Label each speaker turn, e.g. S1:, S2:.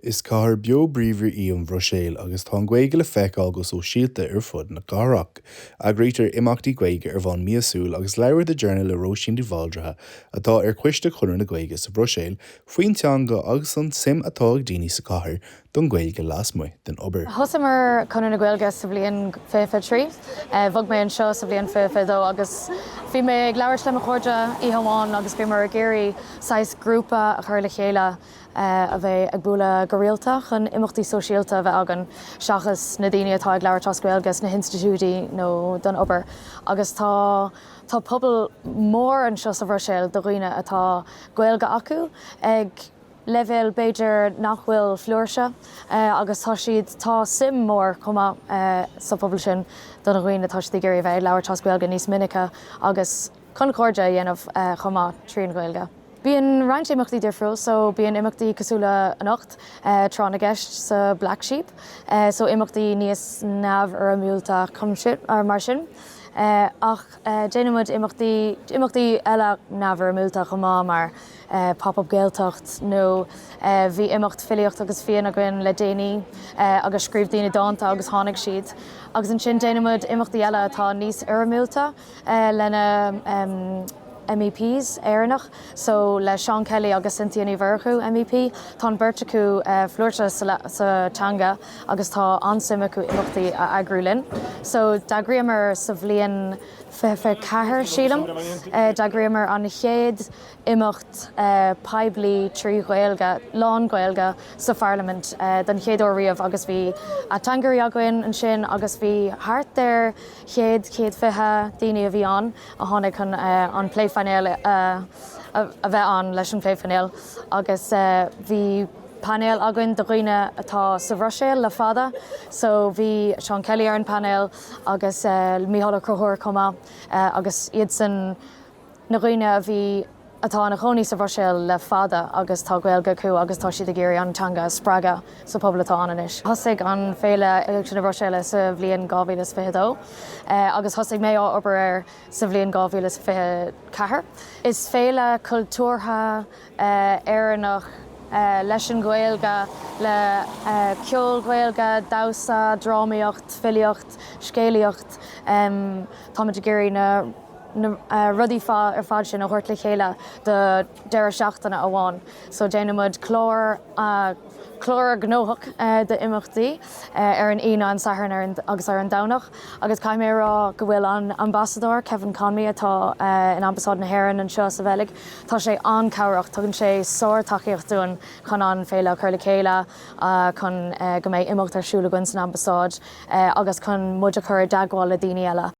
S1: Is cathair beo bríomhar í an Bhruiséil agus tá an Ghaeilge le feiceáil go sóisialta ar fud na cathrach. Eagraítear imeachtaí Gaeilge ar bhonn míosúil agus labhair The Journal le Róisín Ní Bhaldraithe, atá ar choiste Chonradh na Gaeilge sa Bhruiséil, faoin teanga agus an tsuim atá ag daoine sa chathair don Ghaeilge lasmuigh den obair.
S2: Thosaíomar Conradh na Gaeilge sa bhliain 2023. Bhog mé anseo sa bhliain 2022 agus bhí mé ag labhairt le mo chairde oíche amháin agus bhíomar ag iarraidh saghas grúpa a chur le chéile a bheidh ag bualadh go rialta chun imeachtaí sóisialta a bheith againn seachas na daoine atá ag labhairt as Gaeilge sna hinstitiúidí nó don obair agus tá tá pobal mór anseo sa Bhruiséil do dhaoine atá Gaeilge acu ag leibhéal b'fhéidir nach bhfuil flúirse agus tá siad tá suim mór chomh maith sa phobal sin do na dhaoine atá siad ag iarraidh a bheith ag labhairt as Gaeilge níos minice agus chun cairde a dhéanamh chomh maith trín Ghaeilge. Bíonn roinnt imeachtaí difriúil so bíonn imeachtaí cosúil le anocht, Tráth na gCeist sa Black Sheep, so imeachtaí níos neamhfhoirmiúlta mar sin. Ach déanann muid imeachtaí imeachtaí eile neamhfhoirmiúlta chomh maith mar Pop Up Gaeltacht nó bhí imeacht filíocht agus fíon againn le déanaí agus scríobh daoine dánta agus tháinig siad. Agus ansin déanann muid imeachtaí eile atá níos fhoirmiúlta. lena MEPs Éireannach so le Seán Kelly agus Cynthia Ní Mhurchú MEP. Tá an beirt acu flúirse sa teanga agus tá an-suim acu imeachtaí a eagrú linn. So d'eagraíomar sa bhliain 2024 sílim, d'eagraíomar an chéad imeacht poiblí trí Ghaeilge, lán-Ghaeilge sa Pharlaimint don chéad uair riamh agus bhí ateangairí againn ansin agus bhí thart ar 100, 120 daoine a bhí ann a tháinig chun an pléphainéal a bheith ann leis an phléphainéal agus bhí painéal againn de dhaoine atá sa Bhruiséil le fada so bhí Seán Kelly ar an painéal agus Mícheál Ó Conchúir chomh maith agus iadsan na dhaoine a bhí, atá ina chónaí sa Bhruiséil le fada agus tá Gaeilge acu agus tá siad ag iarraidh an teanga a spreagadh sa pobal atá ann anois. Thosaigh an Féile Éigse na Bruiséile sa bhliain 2022 agus thosaigh mé á obair air sa bhliain 2024. Is féile cultúrtha Éireannach leis an Ghaeilge, le ceol Gaeilge, damhsa, drámaíocht, filíocht, scéalaíocht. Táimid ag iarraidh na. na rudaí ar fad sin a thabhairt le chéile do deireadh seachtaine amháin. So déanann muid clár clár gnóthach d'imeachtaí ar an Aoine, an Satharn agus ar an Domhnach agus caithfidh mé a rá go bhfuil an Ambasadóir Kevin Conmy atá in Ambasáid na hÉireann anseo sa Bheilg, tá sé an-cabhrach, tugann sé sár-tacaíocht dúinn chun an féile a chur le chéile, chun go mbeidh imeacht ar siúl againn san Ambasáid agus chun muid a chur i dteagmháil le daoine eile.